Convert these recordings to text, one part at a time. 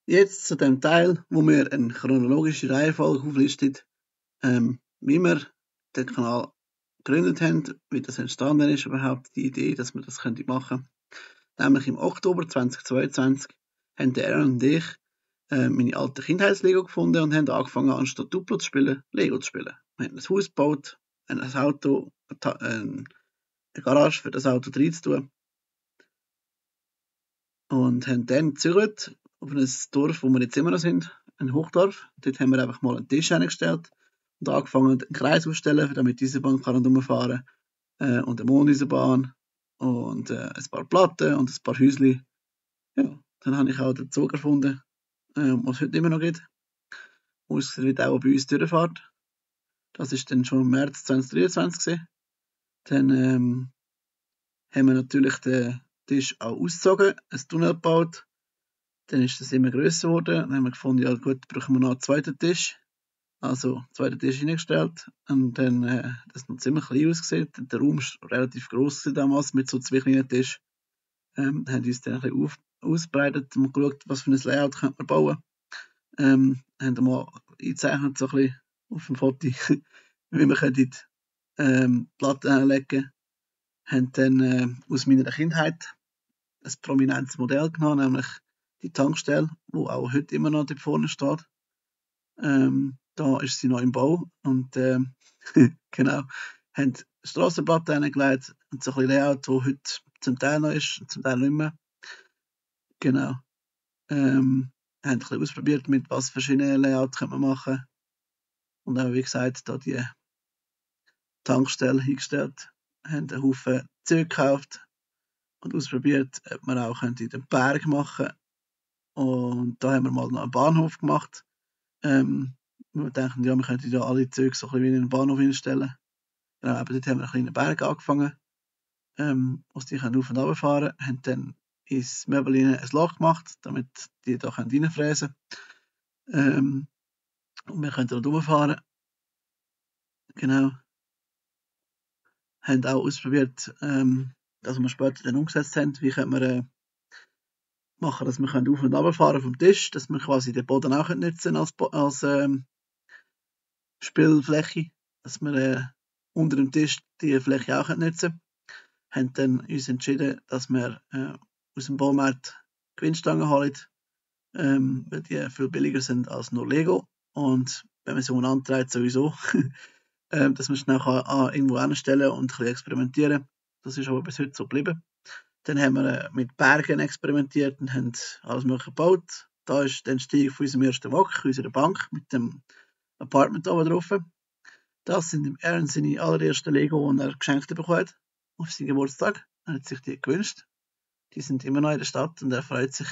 Jetzt zu dem Teil, wo wir eine chronologische Reihenfolge auflistet, wie wir den Kanal gegründet haben, wie das entstanden ist, überhaupt die Idee, dass wir das machen können. Nämlich im Oktober 2022 haben der Aaron und ich meine alte Kindheitslego gefunden und haben angefangen, anstatt Duplo zu spielen, Lego zu spielen. Wir haben ein Haus gebaut, ein Auto, eine Garage für das Auto drin zu tun und haben dann gezügelt auf ein Dorf, wo wir jetzt immer noch sind, ein Hochdorf. Dort haben wir einfach mal einen Tisch hingestellt und angefangen, einen Kreis aufzustellen, damit die Eisenbahn rumfahren kann und eine Mondeisenbahn und ein paar Platten und ein paar Häuschen. Ja, dann habe ich auch den Zug erfunden, was es heute immer noch gibt. Ausgerechnet auch bei uns durchfährt. Das ist dann schon im März 2023 gewesen. Dann haben wir natürlich den Tisch auch ausgezogen, ein Tunnel gebaut. Dann ist das immer grösser geworden. Dann haben wir gefunden, ja gut, brauchen wir noch einen zweiten Tisch. Also, einen zweiten Tisch hineingestellt. Und dann, das noch ziemlich klein ausgesehen. Der Raum war relativ gross damals, mit so 2 kleinen Tischen. Haben uns dann ein bisschen ausgebreitet und geschaut, was für ein Layout könnte man bauen. Haben mal eingezeichnet, so ein bisschen auf dem Foto, wie wir Platten anlegen. Haben dann aus meiner Kindheit ein prominentes Modell genommen, nämlich die Tankstelle, wo auch heute immer noch dort vorne steht. Da ist sie noch im Bau und genau, haben Strassenplatten hingelegt und so ein bisschen Layout, wo heute zum Teil noch ist, zum Teil nicht mehr. Genau. Haben ein bisschen ausprobiert, mit was verschiedenen Layouts kann man machen. Und auch, wie gesagt, da die Tankstelle hingestellt, haben einen Haufen Zeug gekauft und ausprobiert, ob man auch in den Berg machen könnte. Und da haben wir mal noch einen Bahnhof gemacht. Wir denken, ja, wir könnten da alle Züge so ein bisschen wie in einen Bahnhof hinstellen. Genau, aber dort haben wir einen kleinen Berg angefangen, wo die auf und runter fahren können. Haben dann ins Möbel ein Loch gemacht, damit die da reinfräsen können. Und wir können da rumfahren. Genau. Haben auch ausprobiert, dass wir später dann umgesetzt haben, wie können wir machen, dass wir auf und runter fahren vom Tisch, dass wir quasi den Boden auch nutzen als Spielfläche, dass wir unter dem Tisch die Fläche auch nutzen. Haben dann uns entschieden, dass wir aus dem Baumarkt Gewinnstangen holen, weil die viel billiger sind als nur Lego. Und wenn man so einen antreibt, sowieso, dass man schnell irgendwo anstellen und ein bisschen experimentieren. Das ist aber bis heute so geblieben. Dann haben wir mit Bergen experimentiert und haben alles mögliche gebaut. Da ist der Stieg von unserem ersten Wok, unserer Bank, mit dem Apartment oben drauf. Das sind im Aaron seine allerersten Lego, die er geschenkt bekommen hat, auf seinen Geburtstag. Er hat sich die gewünscht. Die sind immer noch in der Stadt und er freut sich,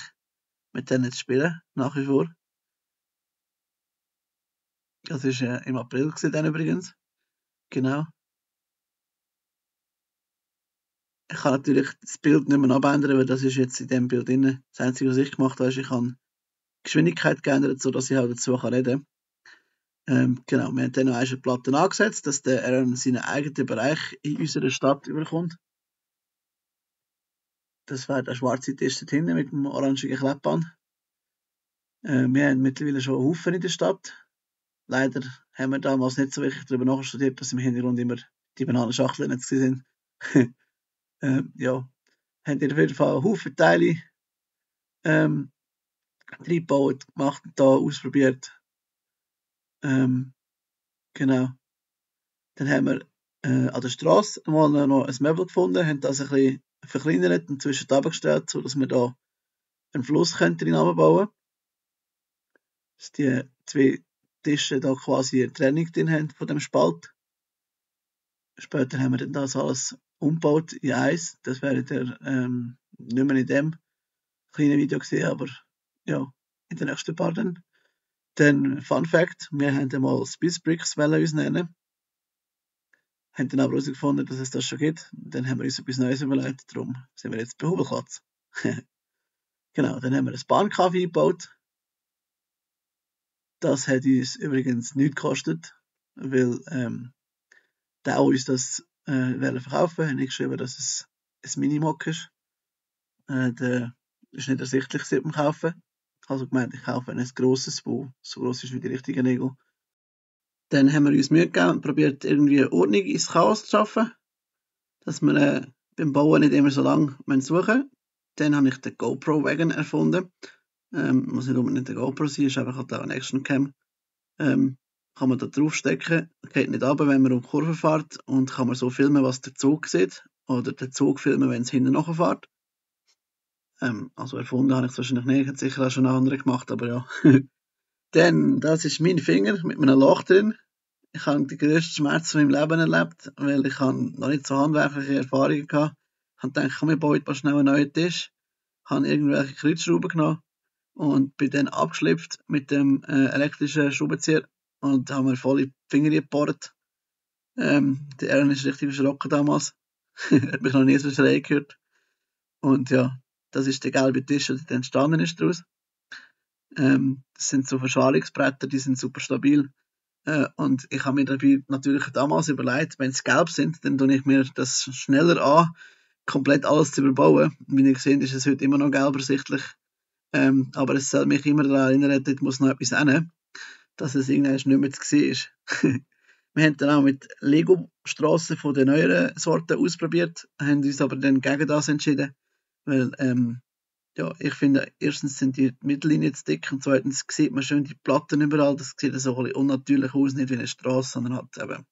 mit denen zu spielen, nach wie vor. Das war im April dann übrigens. Genau. Ich kann natürlich das Bild nicht mehr abändern, weil das ist jetzt in dem Bild drin. Das Einzige, was ich gemacht habe, ist, ich habe die Geschwindigkeit geändert, sodass ich auch dazu reden kann. Genau, wir haben dann noch eine Platte angesetzt, dass der Aaron seinen eigenen Bereich in unserer Stadt überkommt. Das wäre der schwarze Tisch dort hinten mit dem orangigen Kleppband. Wir haben mittlerweile schon einen Haufen in der Stadt. Leider haben wir damals nicht so wirklich darüber nachstudiert, dass im Hintergrund immer die Bananenschachteln nicht sind. Ja, haben auf jeden Fall einen Haufen Teile reingebaut, gemacht und da ausprobiert. Genau. Dann haben wir an der Straße mal noch ein Möbel gefunden, haben das ein bisschen verkleinert und zwischen runtergestellt, sodass wir da einen Fluss drin bauen. Dass die 2 Tische da quasi eine Trennung drin haben von dem Spalt. Später haben wir dann das alles umgebaut in eins. Das werdet ihr nicht mehr in dem kleinen Video gesehen, aber ja, in den nächsten paar dann. Dann Fun Fact, wir haben einmal Spice Bricks uns nennen. Haben dann aber herausgefunden, dass es das schon gibt. Dann haben wir uns etwas Neues überlegt, darum sind wir jetzt bei Hubelklatz. Genau, dann haben wir ein Bahncafé gebaut. Das hat uns übrigens nichts gekostet, weil der uns das verkaufen haben nicht geschrieben, dass es ein Minimock ist. Der ist nicht ersichtlich beim Kaufen. Also gemeint, ich kaufe ein grosses, das so gross ist wie die richtigen Lego. Dann haben wir uns Mühe gegeben und probiert irgendwie Ordnung ins Chaos zu schaffen, dass wir beim Bauen nicht immer so lange suchen müssen. Dann habe ich den GoPro-Wagon erfunden. Muss nicht unbedingt eine GoPro sein, ist einfach halt auch eine Actioncam. Kann man da draufstecken, geht nicht runter, wenn man um die Kurve fährt und kann man so filmen, was der Zug sieht oder den Zug filmen, wenn es hinten nachfährt. Also erfunden habe ich es wahrscheinlich nicht, hat sicher auch schon andere gemacht, aber ja. Dann, das ist mein Finger mit einem Loch drin. Ich habe die grössten Schmerz von meinem Leben erlebt, weil ich noch nicht so handwerkliche Erfahrungen hatte. Ich habe gedacht, komm, ich baue jetzt mal schnell einen neuen Tisch. Ich habe irgendwelche Kreuzschrauben genommen und bin dann abgeschlüpft mit dem elektrischen Schraubenzieher und habe mir voll in die Finger gebohrt. Der Aaron ist richtig erschrocken damals. Hat mich noch nie so schräg gehört. Und ja, das ist der gelbe Tisch, der entstanden ist daraus. Das sind so Verschalungsbretter, die sind super stabil. Und ich habe mir dabei natürlich damals überlegt, wenn sie gelb sind, dann tue ich mir das schneller an, komplett alles zu überbauen. Wie ihr seht, ist es heute immer noch gelb ersichtlich. Aber es soll mich immer daran erinnern, dort muss noch etwas hin, dass es irgendwann nicht mehr zu sehen ist. Wir haben dann auch mit Lego-Strassen von den neueren Sorten ausprobiert, haben uns aber dann gegen das entschieden, weil ja, ich finde, erstens sind die Mittellinien zu dick und zweitens sieht man schön die Platten überall. Das sieht so ein bisschen unnatürlich aus, nicht wie eine Straße, sondern halt eben,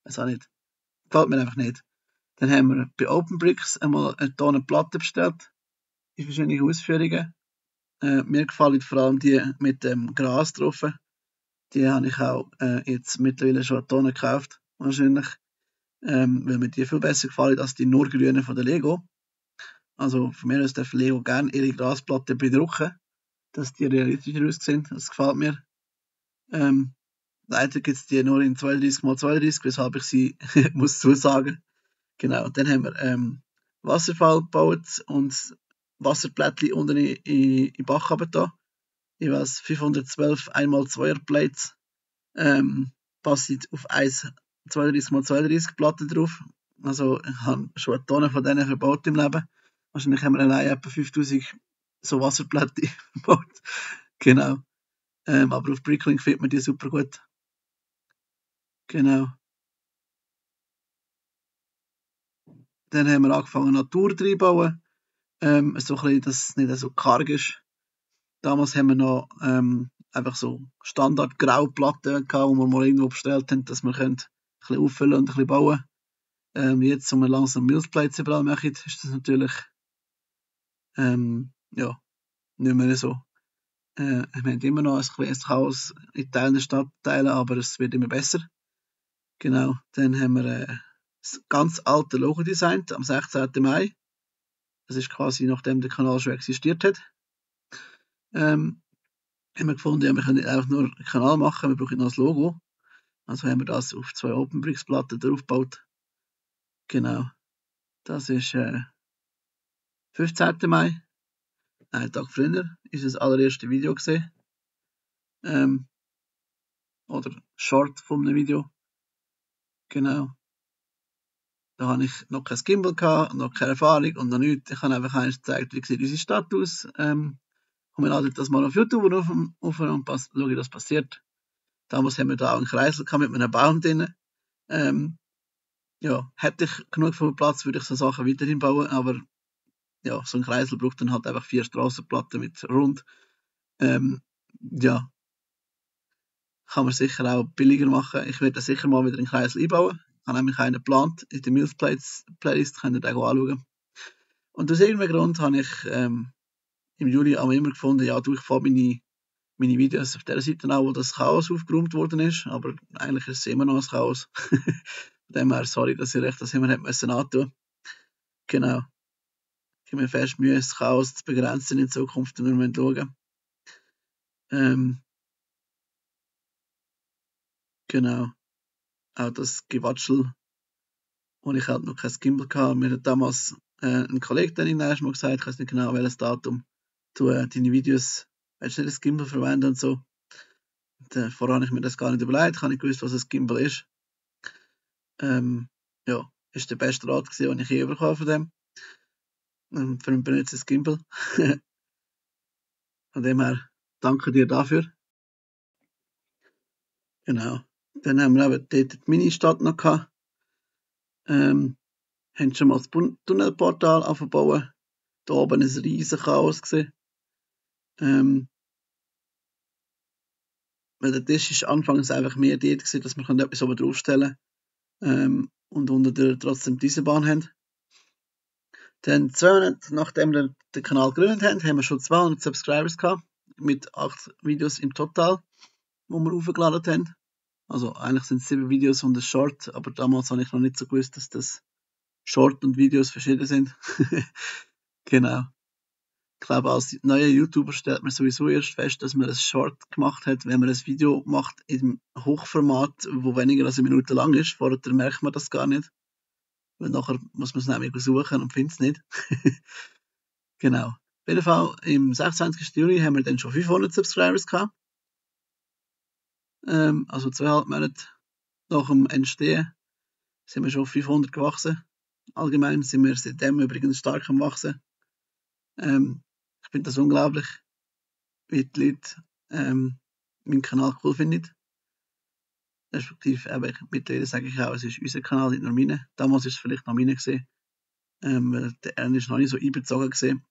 weiß auch nicht. Gefällt mir einfach nicht. Dann haben wir bei OpenBricks einmal eine Tonne Platte bestellt, in verschiedenen Ausführungen. Mir gefallen vor allem die mit dem Gras drauf. Die habe ich auch jetzt mittlerweile schon eine Tonne gekauft, wahrscheinlich. Weil mir die viel besser gefallen als die nur grünen von der Lego. Also von mir aus darf Lego gerne ihre Grasplatte bedrucken, dass die realistischer aussehen. Das gefällt mir. Leider gibt es die nur in 32x32, weshalb ich sie muss zusagen. Genau, dann haben wir Wasserfall gebaut und Wasserplättchen unten in den Bach runter. Jeweils 512 1x2er Plates. Passen auf 1 32x32 Platten drauf. Also ich habe schon eine Tonne von denen verbaut im Leben. Wahrscheinlich haben wir allein etwa 5000 so Wasserplättchen verbaut. Genau. Aber auf Bricklink findet man die super gut. Genau. Dann haben wir angefangen Natur reinbauen. So ein bisschen, dass es nicht so karg ist. Damals haben wir noch einfach so Standard-Grauplatten gehabt, die wir mal irgendwo bestellt haben, dass wir ein bisschen auffüllen und ein bisschen bauen. Jetzt, wo wir langsam Milchplates überall machen, ist das natürlich ja, nicht mehr so. Wir haben immer noch ein kleines Chaos in Teilen der Stadtteilen, aber es wird immer besser. Genau, dann haben wir das ganz alte Logo designt am 16. Mai. Das ist quasi nachdem der Kanal schon existiert hat. Haben wir gefunden, ja, wir können nicht einfach nur einen Kanal machen, wir brauchen noch das Logo. Also haben wir das auf 2 OpenBricks-Platten draufgebaut. Genau, das ist 15. Mai. Einen Tag früher ist das allererste Video gesehen. Oder Short von einem Video. Genau. Da habe ich noch kein Gimbal gehabt, noch keine Erfahrung und noch nichts. Ich habe einfach eins gezeigt, wie sieht unsere Stadt aus. Und wir laden das mal auf YouTube auf und schauen, was passiert. Damals haben wir da auch einen Kreisel mit einem Baum drin. Ja, hätte ich genug viel Platz, würde ich so Sachen weiterhin bauen, aber ja, so ein Kreisel braucht dann halt einfach 4 Strassenplatten mit rund. Ja, kann man sicher auch billiger machen. Ich werde sicher mal wieder einen Kreisel einbauen. Ich habe nämlich einen geplant in der Mills Playlist, könnt ihr den anschauen. Und aus irgendeinem Grund habe ich im Juli aber immer gefunden, ja, ich fahre meine Videos auf der Seite an, wo das Chaos aufgeräumt worden ist, aber eigentlich ist es immer noch ein Chaos. Von dem her, sorry, dass ich euch das immer antun musste. Genau. Ich habe mir fest Mühe, das Chaos zu begrenzen in Zukunft, wenn wir schauen. Genau. Auch das Gewatschel, wo ich halt noch kein Gimbal hatte. Mir hat damals ein Kollege dann mal gesagt, ich weiß nicht genau welches Datum, du deine Videos, willst du nicht das Gimbal verwenden und so. Und, vorher habe ich mir das gar nicht überlegt, ich habe nicht gewusst, was ein Gimbal ist. Ja, ist der beste Rat gewesen, den ich je bekommen von dem. Für ein benutztes Gimbal. Von dem her, danke dir dafür. Genau. Dann haben wir eben dort die Mini-Stadt noch gehabt. Haben schon mal das Tunnelportal aufgebaut. Da oben ein riesen Chaos gesehen. Weil der Tisch ist anfangs einfach mehr dort gewesen, dass wir etwas oben draufstellen und unter trotzdem diese Bahn haben. Dann 200, nachdem wir den Kanal gegründet haben wir schon 200 Subscribers gehabt, mit 8 Videos im Total, die wir aufgeladen haben. Also eigentlich sind es 7 Videos und ein Short, aber damals habe ich noch nicht so gewusst, dass das Short und Videos verschieden sind. Genau. Ich glaube, als neuer YouTuber stellt man sowieso erst fest, dass man ein Short gemacht hat, wenn man ein Video macht im Hochformat, wo weniger als eine Minute lang ist. Vorher merkt man das gar nicht. Weil nachher muss man es nämlich suchen und findet es nicht. Genau. Auf jeden Fall, im 26. Juni haben wir dann schon 500 Subscribers gehabt. Also 2,5 Monate nach dem Entstehen sind wir schon 500 gewachsen. Allgemein sind wir seitdem übrigens stark am Wachsen. Ich finde das unglaublich, wie die Leute meinen Kanal cool finden. Respektive, mittlerweile sage ich auch, es ist unser Kanal, nicht nur meine. Damals war es vielleicht noch meine gewesen. Der Ern ist noch nicht so einbezogen gewesen,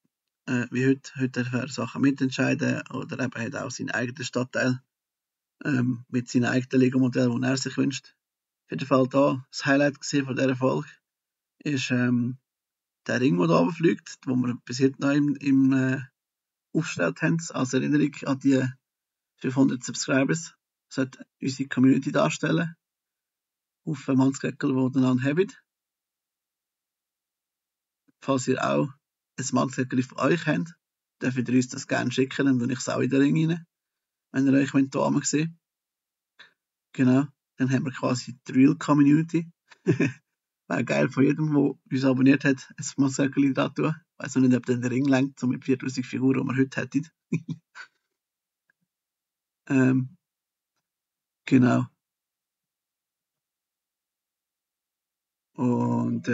wie heute. Heute darf er Sachen mitentscheiden oder eben hat auch seinen eigenen Stadtteil mit seinem eigenen Lego-Modell, das er sich wünscht. Auf jeden Fall da, das Highlight gesehen von dieser Folge ist der Ring, der da runterfliegt, den wir bis jetzt noch im aufgestellt haben, als Erinnerung an die 500 Subscribers. Das sollte unsere Community darstellen. Auf einem Mannsgeckel, die einander haben. Falls ihr auch ein Mannsgeckel von euch habt, dürft ihr uns das gerne schicken, dann tue ich es auch in den Ring rein. Wenn ihr euch hier einmal seht. Genau. Dann haben wir quasi die Real Community. Wäre geil von jedem, der uns abonniert hat, ein Mannsgeckel da tun. Ich weiss noch nicht, ob der Ring lenkt, so mit 4000 Figuren, die wir heute hätten. Genau. Und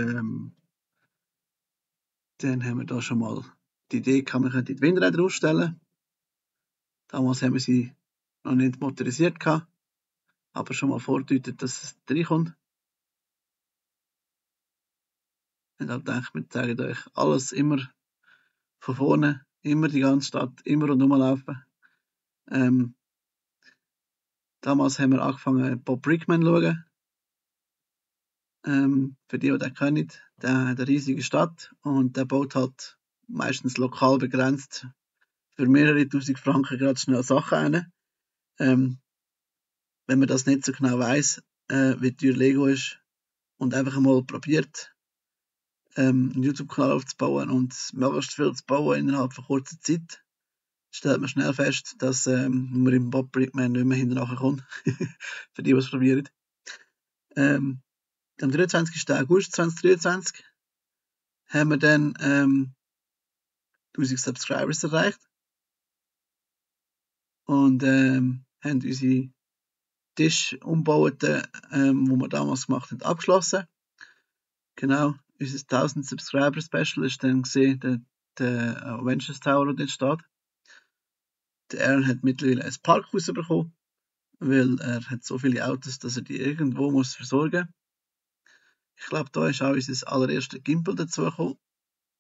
dann haben wir da schon mal die Idee, kann man die Windräder aufstellen. Damals haben wir sie noch nicht motorisiert gehabt, aber schon mal vordeutet, dass es reinkommt. Und dann denke ich, wir zeigen euch alles immer von vorne, immer die ganze Stadt, immer rundherum laufen. Damals haben wir angefangen, Bob Brickman zu schauen. Für die den kennen, der hat eine riesige Stadt und der baut halt meistens lokal begrenzt für mehrere tausend Franken gerade schnell Sachen rein. Wenn man das nicht so genau weiss, wie teuer Lego ist und einfach einmal probiert, einen YouTube-Kanal aufzubauen und möglichst viel zu bauen innerhalb von kurzer Zeit, stellt man schnell fest, dass man im Bob Brickman nicht mehr hinterher kommt. Für die, die es probieren. Am 23. August 2023 haben wir dann 1000 Subscribers erreicht und haben unsere Tischumbauten, die wir damals gemacht haben, abgeschlossen. Genau, unser 1000 Subscriber Special ist dann gesehen, der Avengers Tower, der dort steht. Der Aaron hat mittlerweile ein Parkhaus bekommen, weil er hat so viele Autos, dass er die irgendwo muss versorgen. Ich glaube, da ist auch unser allererstes Gimbal dazugekommen.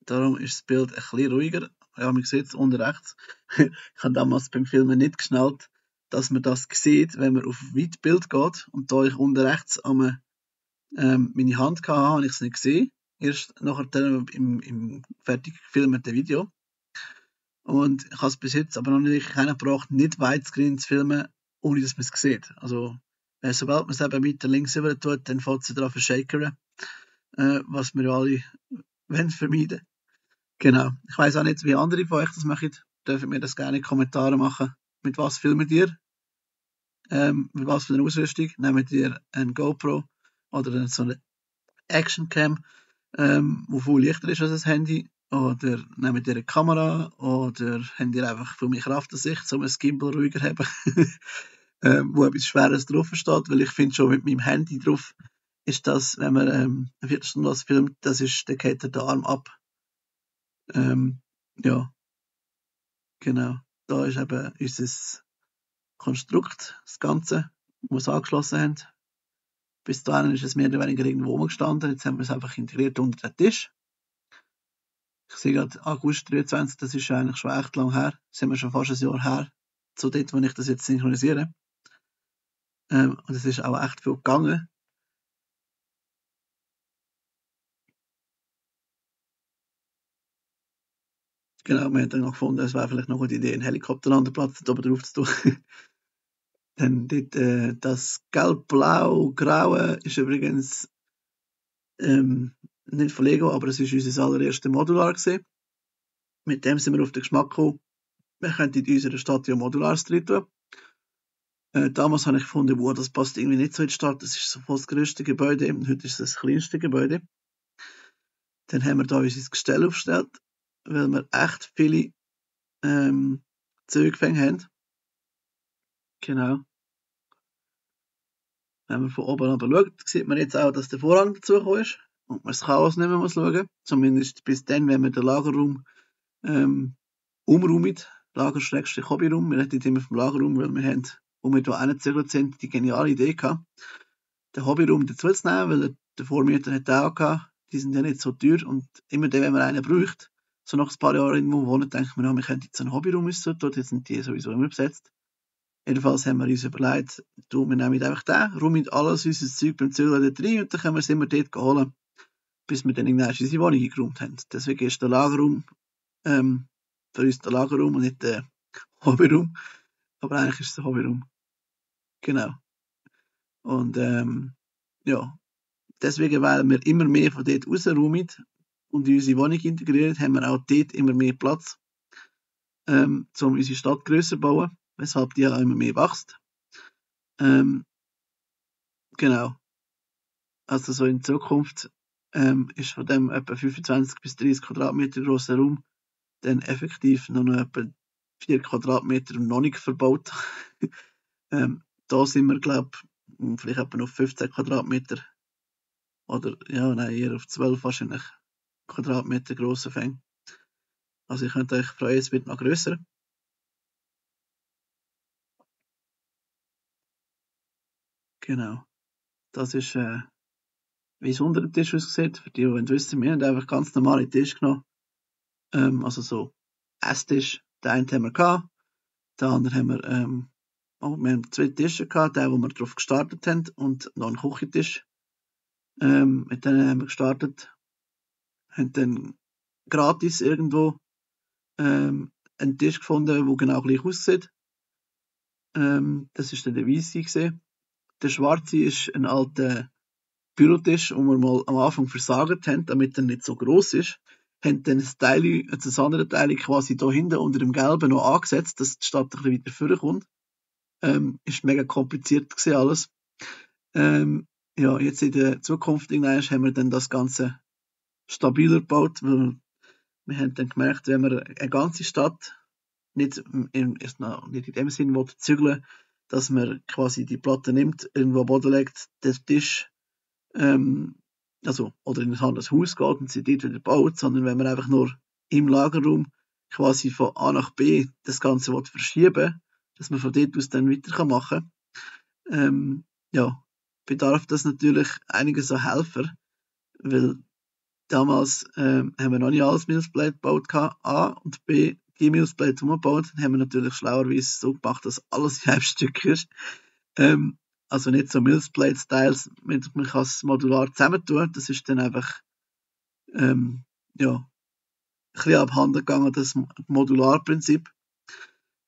Darum ist das Bild ein bisschen ruhiger. Ja, man sieht es unten rechts. Ich habe damals beim Filmen nicht geschnallt, dass man das sieht, wenn man auf Weitbild geht. Und da ich unten rechts meine Hand hatte, habe ich es nicht gesehen. Erst nachher im fertig gefilmten Video. Und ich habe es bis jetzt aber noch nicht hingebracht, nicht widescreen zu filmen, ohne dass man es sieht. Also, sobald man es eben weiter links rüber tut, dann fängt es daran zu shakern. Was wir alle vermeiden. Genau. Ich weiss auch nicht, wie andere von euch das machen. Dürfen mir das gerne in die Kommentare machen. Mit was filmt ihr? Mit was für eine Ausrüstung? Nehmt ihr ein GoPro oder so eine Actioncam, wo viel leichter ist als ein Handy? Oder nehmt ihr eine Kamera? Oder habt ihr einfach viel mehr Kraft an sich, um ein Gimbal ruhiger zu haben? Wo etwas Schweres drauf steht? Weil ich finde schon mit meinem Handy drauf ist das, wenn man eine Viertelstunde was filmt, das ist, der geht der Arm ab. Ja, genau. Da ist eben unser Konstrukt, das Ganze, wo wir es angeschlossen haben. Bis dahin ist es mehr oder weniger irgendwo rumgestanden. Jetzt haben wir es einfach integriert unter den Tisch. Ich sehe gerade August 23, das ist eigentlich schon echt lang her. Das sind wir schon fast ein Jahr her, zu dort, wo ich das jetzt synchronisiere. Und es ist auch echt viel gegangen. Genau, wir haben dann noch gefunden, es wäre vielleicht noch eine gute Idee, einen Helikopterlandeplatz da oben drauf zu tun. Dann dort, das Gelb-Blau-Graue ist übrigens nicht von Lego, aber es ist unser allererstes Modular gewesen. Mit dem sind wir auf den Geschmack gekommen, wir könnten in unserer Stadt ja Modulars drin tun. Damals habe ich gefunden, wow, das passt irgendwie nicht so in die Stadt, das ist so voll das grösste Gebäude, und heute ist es das kleinste Gebäude. Dann haben wir da unser Gestell aufgestellt, weil wir echt viele Zugfänge haben. Genau. Wenn man von oben runter schaut, sieht man jetzt auch, dass der Vorhang dazugekommen ist und man das Chaos nicht mehr muss schauen. Zumindest bis dann, wenn man den Lagerraum umräumt. Lager-Hobbyraum. Wir reden immer vom Lagerraum, weil wir haben, wo wir hier hingezügelt sind, die geniale Idee gehabt, den Hobbyraum dazu zu nehmen, weil der Vormieter hat auch gehabt, die sind ja nicht so teuer und immer dann, wenn man einen braucht, so nach ein paar Jahren irgendwo wohnen, denkt man, wir könnten jetzt einen Hobbyraum müssen, dort sind die sowieso immer besetzt. Jedenfalls haben wir uns überlegt, wir nehmen einfach den, räumen alles unser Zeug beim Zügeln dort rein und dann können wir es immer dort holen, bis wir dann irgendwann unsere Wohnung eingeräumt haben. Deswegen ist der Lagerraum für uns der Lagerraum und nicht der Hobbyraum. Aber eigentlich ist es der Hobbyraum. Genau. Und ja, deswegen, weil wir immer mehr von dort rausräumen und in unsere Wohnung integrieren, haben wir auch dort immer mehr Platz, um unsere Stadt grösser zu bauen, weshalb die auch immer mehr wächst. Genau. Also so in Zukunft ist von dem etwa 25 bis 30 Quadratmeter grosser Raum dann effektiv nur noch etwa 4 Quadratmeter noch nicht verbaut. Da sind wir, glaube ich, vielleicht etwa auf 15 Quadratmeter. Oder, ja, nein, eher auf 12 wahrscheinlich Quadratmeter grosse Fänge. Also ich könnte euch freuen, es wird noch grösser. Genau. Das ist, wie es unter dem Tisch aussieht. Für die, die wissen, wir haben einfach ganz normale Tisch genommen. Also so Esstisch. Den einen haben wir gehabt. Den anderen haben wir, wir haben 2 Tische gehabt. Den, wo wir drauf gestartet haben. Und noch einen Küchentisch. Mit denen haben wir gestartet. Haben dann gratis irgendwo einen Tisch gefunden, der genau gleich aussieht. Das ist dann der weiße gewesen. Der schwarze ist ein alter Bürotisch, den wir mal am Anfang versagt haben, damit er nicht so gross ist. Haben dann das andere Teil quasi da hinten unter dem Gelben noch angesetzt, dass die Stadt ein bisschen weiter vorkommt. Ist mega kompliziert gewesen alles. Ja, jetzt in der Zukunft haben wir dann das Ganze stabiler gebaut, weil wir haben dann gemerkt, wenn man eine ganze Stadt nicht in dem Sinn zügeln, dass man quasi die Platte nimmt, irgendwo am Boden legt, den Tisch, oder in ein anderes Haus geht und sie dort wieder baut, sondern wenn man einfach nur im Lagerraum quasi von A nach B das Ganze verschieben, dass man von dort aus dann weiter machen kann, ja, bedarf das natürlich einiges an Helfer, weil damals haben wir noch nicht alles Millsblade gebaut, A, und B, die Millsblades umgebaut, dann haben wir natürlich schlauerweise so gemacht, dass alles in einem Stück ist. Also nicht so Millsblade-Styles, man kann es modular zusammentun, das ist dann einfach ja, ein bisschen abhanden gegangen, das Modularprinzip.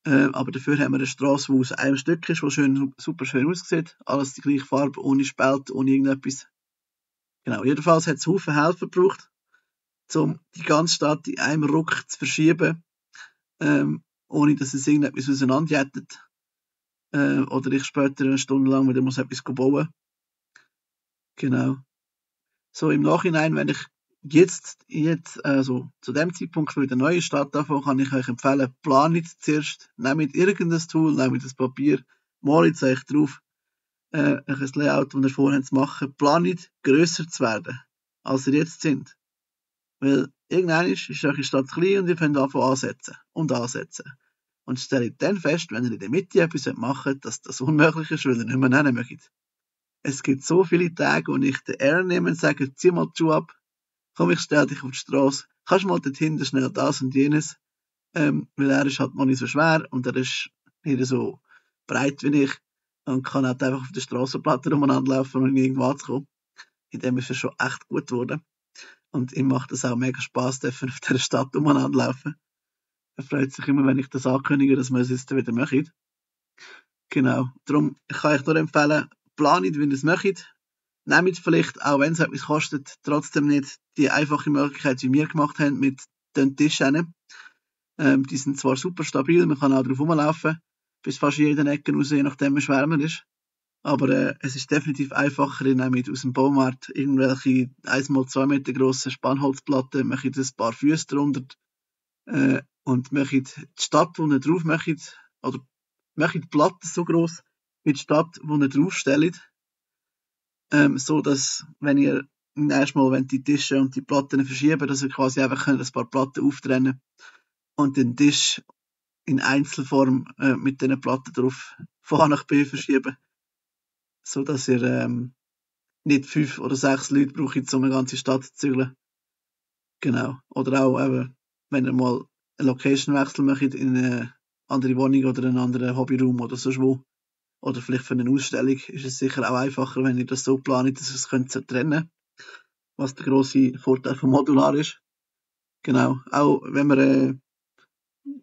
Aber dafür haben wir eine Straße, die aus einem Stück ist, die super schön aussieht, alles die gleiche Farbe, ohne Spalt, ohne irgendetwas. Genau, jedenfalls hat es Haufen Helfer gebraucht, um die ganze Stadt in einem Ruck zu verschieben, ohne dass es irgendetwas auseinanderjettet. Oder ich später eine Stunde lang wieder etwas bauen muss. Genau. So im Nachhinein, wenn ich jetzt also zu dem Zeitpunkt für eine neue Stadt anfange, kann ich euch empfehlen, planet zuerst, nehmt irgendein Tool, nehmt das Papier, malt euch drauf, ein Layout, das ihr vorhabt zu machen, planet grösser zu werden, als ihr jetzt sind. Weil irgendwann ist eure Stadt klein und ihr könnt anfangen ansetzen. Und und stellt dann fest, wenn ihr in der Mitte etwas machen wollt, dass das unmöglich ist, weil ihr nicht mehr nehmen möchtet. Es gibt so viele Tage, wo ich den Aaron nehme und sage, zieh mal die Schuhe ab, komm, ich stell dich auf die Straße, kannst mal dort hinten schnell das und jenes, weil er ist halt noch nicht so schwer und er ist nicht so breit wie ich und kann halt einfach auf der Strassenplatte umeinander laufen und irgendwo anzukommen. In dem ist er schon echt gut geworden. Und ihm macht es auch mega Spass, dürfen auf dieser Stadt umeinander laufen. Er freut sich immer, wenn ich das ankündige, dass wir es jetzt wieder machen. Genau. Darum kann ich nur empfehlen, planet, wie ihr es möchtet. Nehmt vielleicht, auch wenn es etwas kostet, trotzdem nicht die einfache Möglichkeit, wie wir gemacht haben, mit den Tischen. Die sind zwar super stabil, man kann auch drauf rumlaufen, bis fast jede Ecke raus, je nachdem, wie schwer man ist. Aber es ist definitiv einfacher, ihr nehmt aus dem Baumarkt irgendwelche 1x2 Meter grossen Spannholzplatten, macht ein paar Füße drunter und macht die Stadt, wo ihr drauf macht, oder macht die Platte so gross wie die Stadt, wo ihr draufstellt, so dass, wenn ihr erstmal wenn die Tische und die Platten verschieben, dass ihr quasi einfach ein paar Platten auftrennen und den Tisch in Einzelform mit diesen Platten drauf von A nach B verschieben, so dass ihr nicht 5 oder 6 Leute braucht, um eine ganze Stadt zu zügeln. Genau. Oder auch eben, wenn ihr mal einen Location-Wechsel macht in eine andere Wohnung oder einen anderen Hobbyraum oder so wo. Oder vielleicht für eine Ausstellung ist es sicher auch einfacher, wenn ihr das so plant, dass ihr es könnt trennen, was der grosse Vorteil vom Modular ist. Genau. Auch wenn man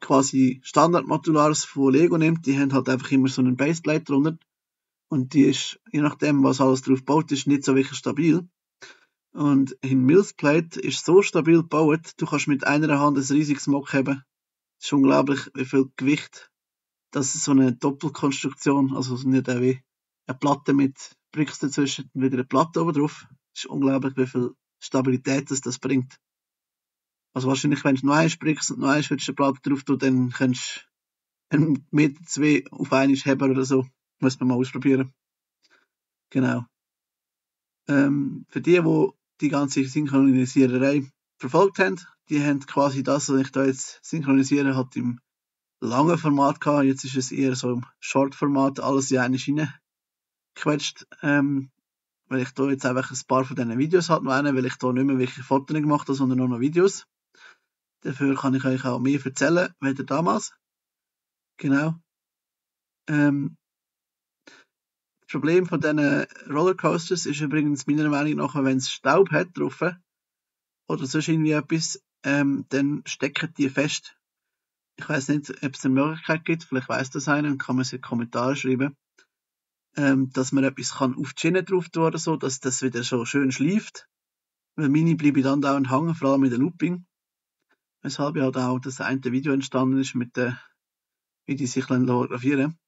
quasi Standard-Modulars von Lego nimmt, die haben halt einfach immer so einen Baseplate drunter. Und die ist, je nachdem, was alles drauf gebaut ist, nicht so wirklich stabil. Und in Millsplate ist so stabil gebaut, du kannst mit einer Hand ein riesiges Mock haben. Es ist unglaublich, wie viel Gewicht das ist so eine Doppelkonstruktion, also nicht wie eine Platte mit Bricks dazwischen und wieder eine Platte oben drauf. Es ist unglaublich, wie viel Stabilität das bringt. Also wahrscheinlich, wenn du noch einen Bricks und noch eine Platte drauf tust, dann kannst du 1,2 Meter auf einmal heben oder so. Muss man mal ausprobieren. Genau. Für die ganze Synchronisiererei verfolgt haben, die haben quasi das, was ich da jetzt synchronisiere, hat im langen Format gehabt. Jetzt ist es eher so im Short-Format, alles in eine Schiene gequetscht. Weil ich da jetzt einfach ein paar von diesen Videos halt noch eine, weil ich da nicht mehr wirklich Fotos gemacht habe, sondern nur noch Videos. Dafür kann ich euch auch mehr erzählen, wie damals. Genau. Das Problem von diesen Rollercoasters ist übrigens meiner Meinung nach, wenn es Staub hat drauf oder sonst irgendwie etwas, dann stecken die fest. Ich weiß nicht, ob es eine Möglichkeit gibt, vielleicht weiss das einer und kann man es in die Kommentare schreiben, dass man etwas kann auf die Schiene drauf tun oder so, dass das wieder so schön schleift. Weil meine bleiben dann dauernd hängen, vor allem mit dem Looping. Weshalb ja auch das eine Video entstanden ist, mit wie die sich fotografieren.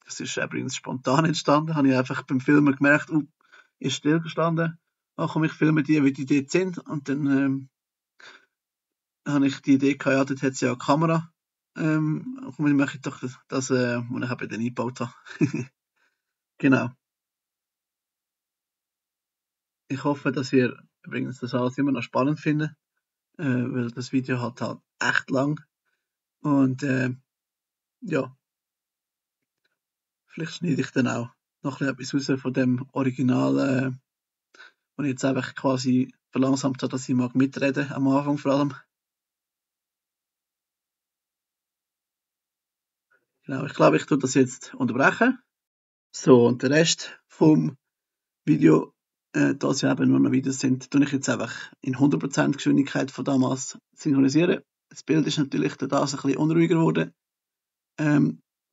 Das ist übrigens spontan entstanden. Habe ich einfach beim Filmen gemerkt, ist stillgestanden. Ach komm, ich filme die, wie die dort sind. Und dann habe ich die Idee gehabt, ja, dort hat sie ja eine Kamera. Komm, ich mache doch das, was ich eben dann eingebaut habe. Genau. Ich hoffe, dass ihr übrigens das alles immer noch spannend findet, weil das Video hat halt echt lang. Und ja, vielleicht schneide ich dann auch noch etwas raus von dem Original, und jetzt einfach quasi verlangsamt hat, dass ich mag mitreden, am Anfang vor allem. Genau, ich glaube, ich tue das jetzt unterbrechen. So, und der Rest vom Video, da es ja eben nur noch Videos sind, tue ich jetzt einfach in 100% Geschwindigkeit von damals synchronisieren. Das Bild ist natürlich durch das ein bisschen unruhiger geworden.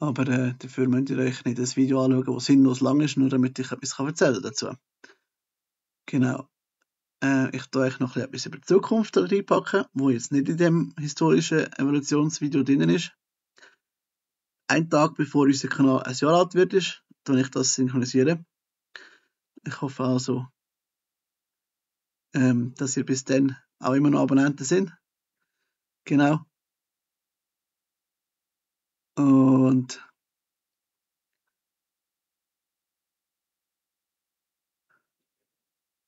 Aber dafür müsst ihr euch nicht das Video anschauen, das sinnlos lang ist, nur damit ich etwas erzählen dazu. Genau. Ich tue euch noch etwas über die Zukunft reinpacken, wo jetzt nicht in dem historischen Evolutionsvideo drin ist. Ein Tag bevor unser Kanal ein Jahr alt wird, tue ich das synchronisieren. Ich hoffe also, dass ihr bis dann auch immer noch Abonnenten sind. Genau. Und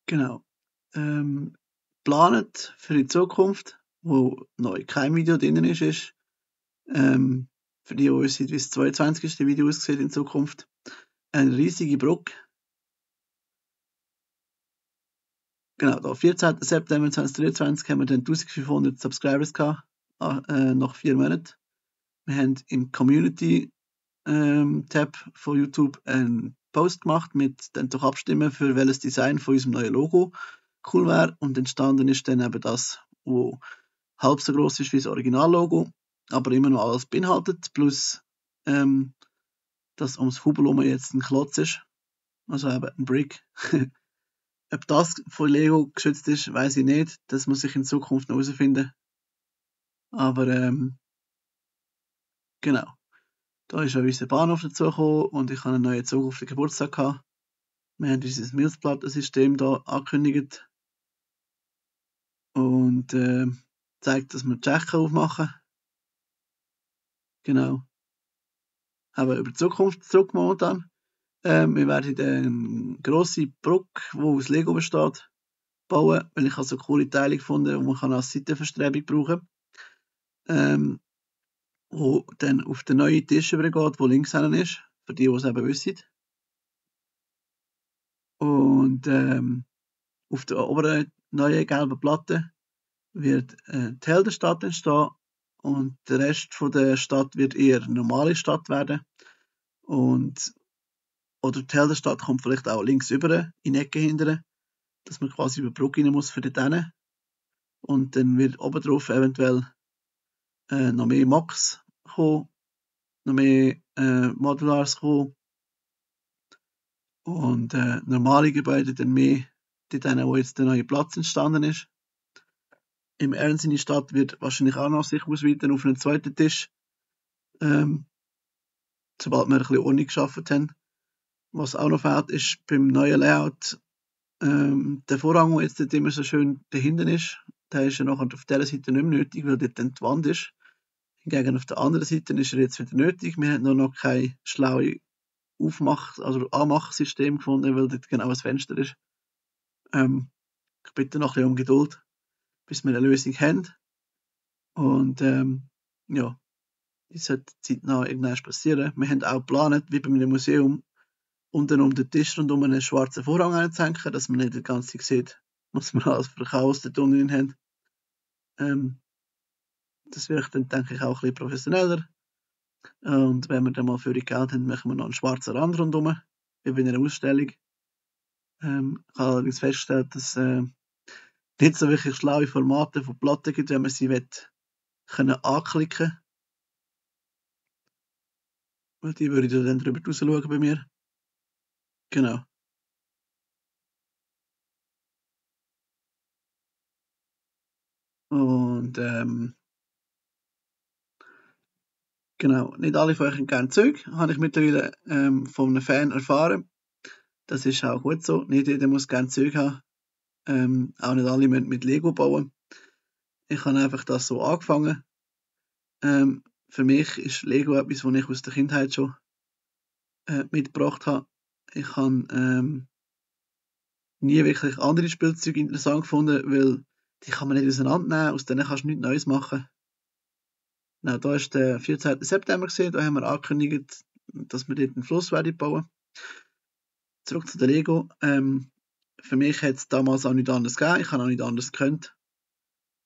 genau. Planet für die Zukunft, wo noch kein Video drin ist, für die wissen, wie das 22. Video aussieht in Zukunft. Eine riesige Brücke. Genau, da 14. September 2023 haben wir dann 1500 Subscribers gehabt, nach 4 Monaten. Wir haben im Community Tab von YouTube einen Post gemacht mit dann doch abstimmen, für welches Design von unserem neuen Logo cool wäre. Und entstanden ist dann eben das, wo halb so groß ist wie das Originallogo, aber immer noch alles beinhaltet, plus dass ums Hubel herum jetzt ein Klotz ist, also eben ein Brick. Ob das von Lego geschützt ist, weiß ich nicht. Das muss ich in Zukunft noch herausfinden. Aber genau. Da ist auch unser Bahnhof dazugekommen und ich habe einen neuen Zug auf den Geburtstag gehabt. Wir haben dieses Milzplattensystem hier angekündigt und zeigt, dass wir die Tschechen aufmachen. Genau. Aber über die Zukunft zurück momentan. Wir werden eine grosse Brücke, die aus Lego besteht, bauen, weil ich also coole Teile gefunden habe, die man als Seitenverstrebung brauchen kann. Wo dann auf den neuen Tisch übergeht, der links hinten ist, für die es eben wissen. Und auf der oberen neuen gelben Platte wird die Heldenstadt entstehen und der Rest von der Stadt wird eher eine normale Stadt werden. Oder die Heldenstadt kommt vielleicht auch links über, in die Ecke hinten, dass man quasi über die Brücke rein muss für dort hin. Und dann wird oben drauf eventuell noch mehr Max kommen, noch mehr Modulars kommen und normale Gebäude dann mehr dort, wo jetzt der neue Platz entstanden ist. Im Ernst seine Stadt wird wahrscheinlich auch noch sich ausweiten auf einen zweiten Tisch, sobald wir ein bisschen Ordnung geschaffen haben. Was auch noch fehlt, ist beim neuen Layout der Vorhang, der jetzt dort immer so schön dahinten ist, der ist ja noch auf dieser Seite nicht mehr nötig, weil dort dann die Wand ist. Hingegen auf der anderen Seite ist er jetzt wieder nötig. Wir haben nur noch kein schlaues also Anmachsystem gefunden, weil dort genau ein Fenster ist. Ich bitte noch ein bisschen um Geduld, bis wir eine Lösung haben. Und ja, das sollte zeitnah irgendwann passieren. Wir haben auch geplant, wie bei einem Museum, unten um den Tisch rundum einen schwarzen Vorhang einzuhängen, dass man nicht die ganze Zeit sieht, was wir alles für Chaos dort unten haben. Das wirkt dann, denke ich, auch ein bisschen professioneller. Und wenn wir dann mal für die Geld haben, machen wir noch einen schwarzen Rand rundum, wie bei einer Ausstellung. Ich habe allerdings festgestellt, dass nicht so wirklich schlaue Formate von Platten gibt, wenn man sie anklicken kann. Weil die würde ich dann drüber raus schauen bei mir. Genau. Und genau, nicht alle von euch haben gerne Zeug, habe ich mittlerweile von einem Fan erfahren. Das ist auch gut so. Nicht jeder muss gerne Zeug haben. Auch nicht alle müssen mit Lego bauen. Ich habe einfach das so angefangen. Für mich ist Lego etwas, was ich aus der Kindheit schon mitgebracht habe. Ich habe nie wirklich andere Spielzeuge interessant gefunden, weil die kann man nicht auseinandernehmen, aus denen kannst du nichts Neues machen. Genau, da war der 14. September, da haben wir angekündigt, dass wir dort einen Fluss bauen werden. Zurück zu der Lego. Für mich hat es damals auch nichts anderes gegeben, ich habe auch nichts anderes gekannt.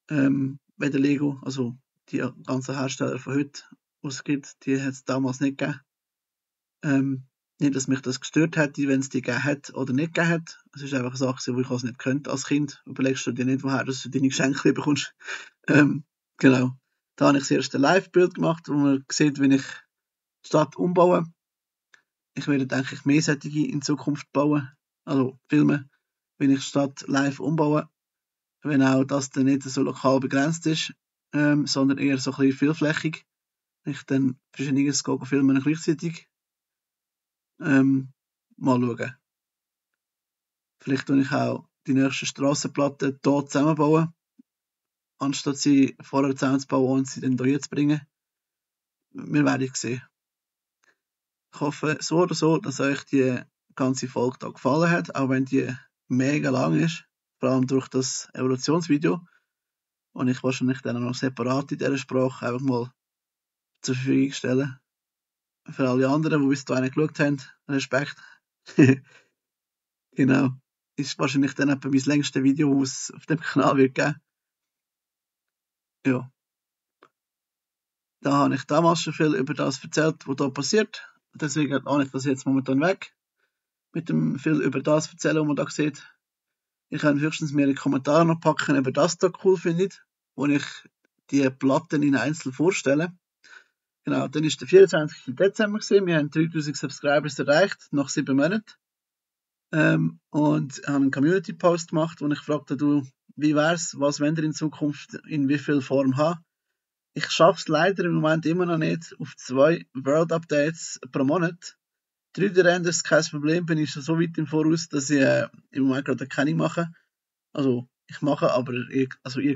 Wie der Lego, also die ganzen Hersteller von heute, die es gibt, die hat es damals nicht gegeben. Nicht, dass mich das gestört hätte, wenn es die gegeben hat oder nicht gegeben hat. Es ist einfach eine Sache, wo ich es nicht könnte als Kind. Überlegst du dir nicht, woher du deine Geschenke bekommst. Genau. Da habe ich das erste Live-Bild gemacht, wo man sieht, wie ich die Stadt umbaue. Ich werde, denke ich, mehr solche in Zukunft bauen, also filmen, wenn ich die Stadt live umbaue. Wenn auch das dann nicht so lokal begrenzt ist, sondern eher so ein bisschen vielflächig. Ich dann verschiedenes filmen gleichzeitig. Mal schauen. Vielleicht tue ich auch die nächsten Strassenplatten hier zusammenbauen, anstatt sie vorher zusammenzubauen und sie dann hier zu bringen. Wir werden sehen. Ich hoffe so oder so, dass euch die ganze Folge da gefallen hat, auch wenn die mega lang ist, vor allem durch das Evolutionsvideo. Und ich wahrscheinlich dann noch separat in dieser Sprache einfach mal zur Verfügung stellen. Für alle anderen, die bis dahin geschaut haben, Respekt. Genau. Ist wahrscheinlich dann etwa mein längstes Video, das es auf dem Kanal wird geben. Ja. Da habe ich damals schon viel über das erzählt, was da passiert. Deswegen habe ich das jetzt momentan weg. Mit dem viel über das erzählen, was man da sieht. Ich kann höchstens mir in die Kommentare noch packen, ob ihr das da cool findet, wo ich die Platten in einzeln vorstelle. Genau, dann ist der 24. Dezember gewesen. Wir haben 3000 Subscribers erreicht, nach 7 Monaten. Und habe einen Community-Post gemacht, wo ich fragte, du, wie wär's, was wollt ihr in Zukunft in wie viel Form haben? Ich schaffe es leider im Moment immer noch nicht auf 2 World-Updates pro Monat. 3D-Render ist kein Problem, bin ich schon so weit im Voraus, dass ich im Moment gerade keine mache. Also, ich mache, aber ihr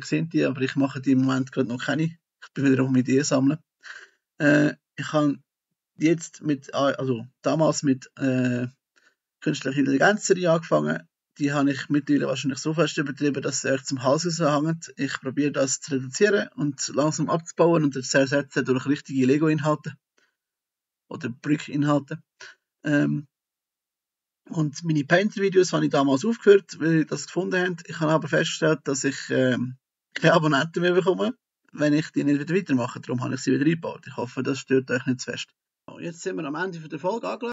seht die, aber ich mache die im Moment gerade noch keine. Ich bin wieder auf Ideen sammeln. Ich habe jetzt damals mit künstlicher Intelligenz-Serie angefangen. Die habe ich mittlerweile wahrscheinlich so fest übertrieben, dass sie euch zum Hals raushängt. Ich probiere das zu reduzieren und langsam abzubauen und zu ersetzen durch richtige Lego-Inhalte oder Brick-Inhalte. Und meine Painter-Videos habe ich damals aufgehört, weil ich das gefunden habe. Ich habe aber festgestellt, dass ich keine Abonnenten mehr bekomme, wenn ich die nicht wieder weitermache. Darum habe ich sie wieder eingebaut. Ich hoffe, das stört euch nicht zu fest. Jetzt sind wir am Ende der Folge angelangt.